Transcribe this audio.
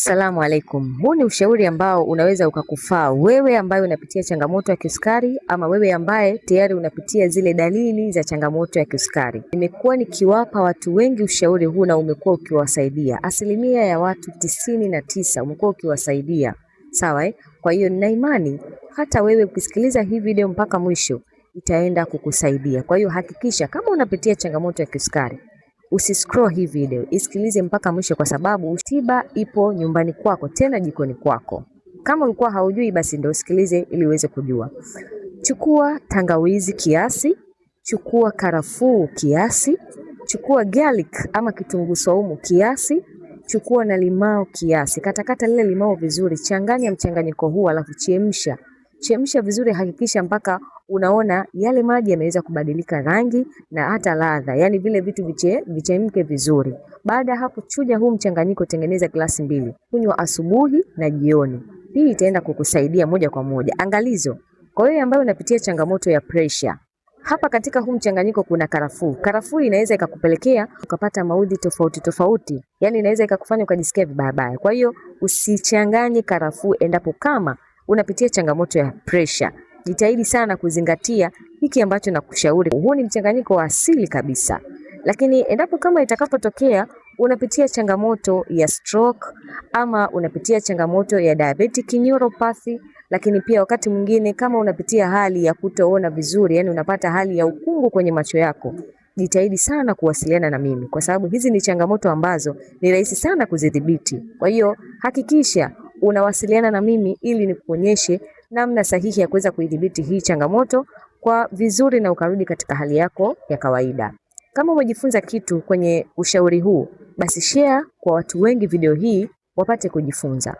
Salamu alaikum. Huu ni ushauri ambao unaweza ukakufaa wewe ambaye unapitia changamoto ya kisukari ama wewe ambaye tayari unapitia zile dalili za changamoto ya kisukari. Nimekuwa nikiwapa watu wengi ushauri huu na umekuwa ukiwasaidia. Asilimia ya watu 99 umekuwa ukiwasaidia. Sawa eh? Kwa hiyo nina imani hata wewe ukisikiliza hii video mpaka mwisho itaenda kukusaidia. Kwa hiyo hakikisha kama unapitia changamoto ya kisukari usiscroll hii video, isikilize mpaka mwisho, kwa sababu tiba ipo nyumbani kwako, tena jikoni kwako. Kama ulikuwa haujui, basi ndio usikilize ili uweze kujua. Chukua tangawizi kiasi, chukua karafuu kiasi, chukua garlic ama kitunguu saumu kiasi, chukua na limao kiasi. Katakata lile limao vizuri, changanya mchanganyiko huu, alafu chemsha. Chemsha vizuri, hakikisha mpaka unaona yale maji yameweza kubadilika rangi na hata ladha, yaani vile vitu vichemke vizuri. Baada ya hapo, chuja huu mchanganyiko, tengeneza glasi mbili, kunywa asubuhi na jioni. Hii itaenda kukusaidia moja kwa moja. Angalizo kwa wewe ambaye unapitia changamoto ya pressure, hapa katika huu mchanganyiko kuna karafuu. Karafuu inaweza ikakupelekea ukapata maudhi tofauti tofauti, yaani inaweza ikakufanya ukajisikia vibaya baya. Kwa hiyo usichanganye karafuu endapo kama unapitia changamoto ya pressure. Jitahidi sana kuzingatia hiki ambacho nakushauri. Huu ni mchanganyiko wa asili kabisa, lakini endapo kama itakapotokea unapitia changamoto ya stroke ama unapitia changamoto ya diabetic neuropathy, lakini pia wakati mwingine kama unapitia hali ya kutoona vizuri, yani unapata hali ya ukungu kwenye macho yako, jitahidi sana kuwasiliana na mimi, kwa sababu hizi ni changamoto ambazo ni rahisi sana kuzidhibiti. Kwa hiyo hakikisha unawasiliana na mimi ili nikuonyeshe namna sahihi ya kuweza kuidhibiti hii changamoto kwa vizuri na ukarudi katika hali yako ya kawaida. Kama umejifunza kitu kwenye ushauri huu, basi share kwa watu wengi video hii wapate kujifunza.